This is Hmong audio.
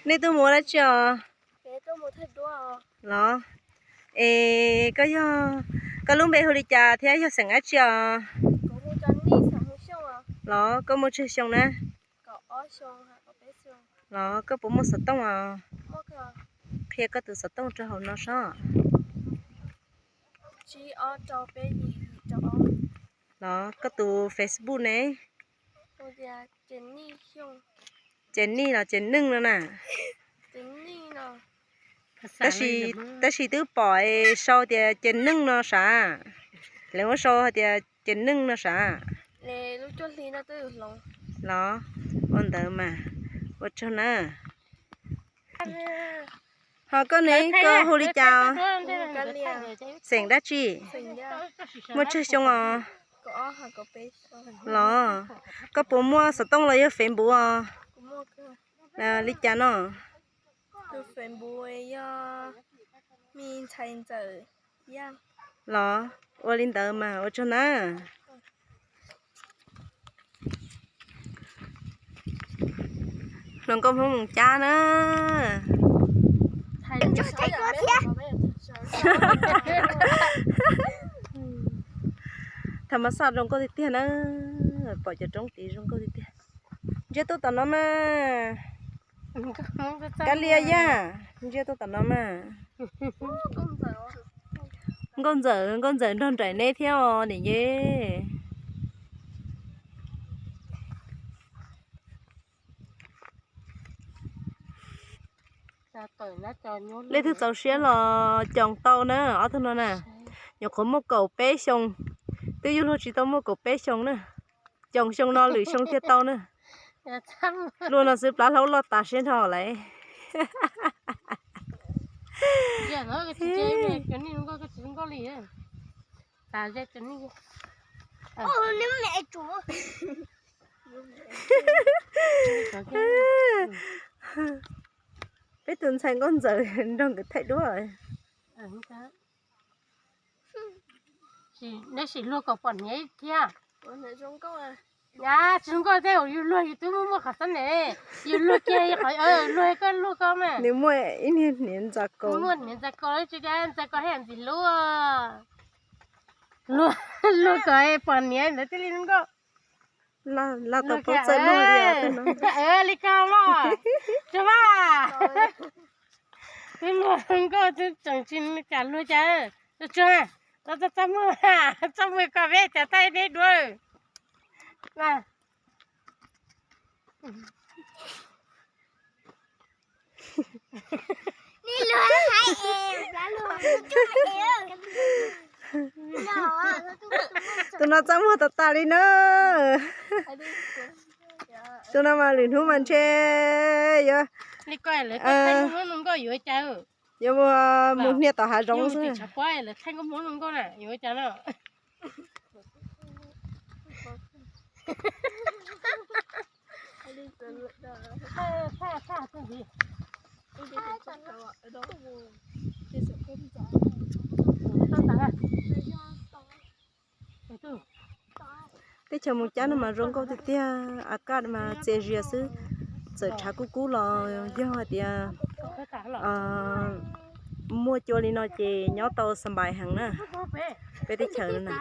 Nej tuaj mus ua dab tsi os? Los, es koj yog, koj lub npe hu li cas thiab yog xeem dab tsi os? Los, koj muaj tsawg xyoo na? Los, koj puas muaj xov tooj os? Qhia koj tus xov tooj rau hauv no sob. Los, koj tus Facebook ne? Ces Nij los Ces Neej no na? Tab sis, tab sis twb pom sau tias Ces Neej no sav. Lawv muab sau hais tias Ces Neej no sav. Los, ua ntawd mas, ua tsaug na. Ho koj ne, koj hu li cas? Xeem dab tsi? Muaj tsawg xyoo os? Los, koj puas muaj xov tooj los yog Facebook os? Li cas no? Los, ua li ntawd mas ua tsaug na. Hluas nkauj Hmoob Moos Cab na. Tham mas xaj zoo nkauj tiag tiag na. Pom cov roob tid zoo nkauj tiag tiag. Ntsia tuaj tom no mas. Kab Lias Yaj, ntsia tuaj tom no mas. Nkauj Ntxawm, Nkauj Ntxawm nrog nraim neb thiab os niam ye. Leej twg txaus siab los coos tau na, ob tug no na. Nyuam qhuav muaj kaum peb xyoo, twb yug luag tsis tau muaj kaum peb xyoo na. Coos xyoo no lwm xyoo thiaj tau na. Luag no xwb plab hlaub loj tas siab nrho lawm. Peb tus ntxhais Nkauj Ntxawm nrog nkawd thaij duab. Neb sim luag kom pom hniav thiab. Tsis zoo nkauj thiab, yus luag yus twb muaj muaj qhov xab ne. Yus luag kiag qhov, luag koj luag koj mas. Nws muaj ib niag hniav ntxa kaus. Muaj hniav ntxa kaus, tsis ntxa kaus haj yam ntxim hlub. Luag, luag kom pom hniav ntawd thiaj li zoo nkauj. Laj tau paub txawj luag li os. Li ko mas, tsuag mas. Twb luag zoo nkauj twb tseem tsis kam luag cas. Tsuag, txaj muag, txaj muag kom peb cas thaij neb duab. Tus no txaj muag tas tas li na. Tus no mas lwm hnub mas ntshe yuav, yuav mus hnia tom hav zoov xwb. Teb chaws Moos Cab no mas zoo nkauj tiag tiag, a kaj mas txias zias xwb, txawm tshav kub kub los yog hais tias muaj cua li no ces nyob tau xa npais heev na, peb teb chaws no na.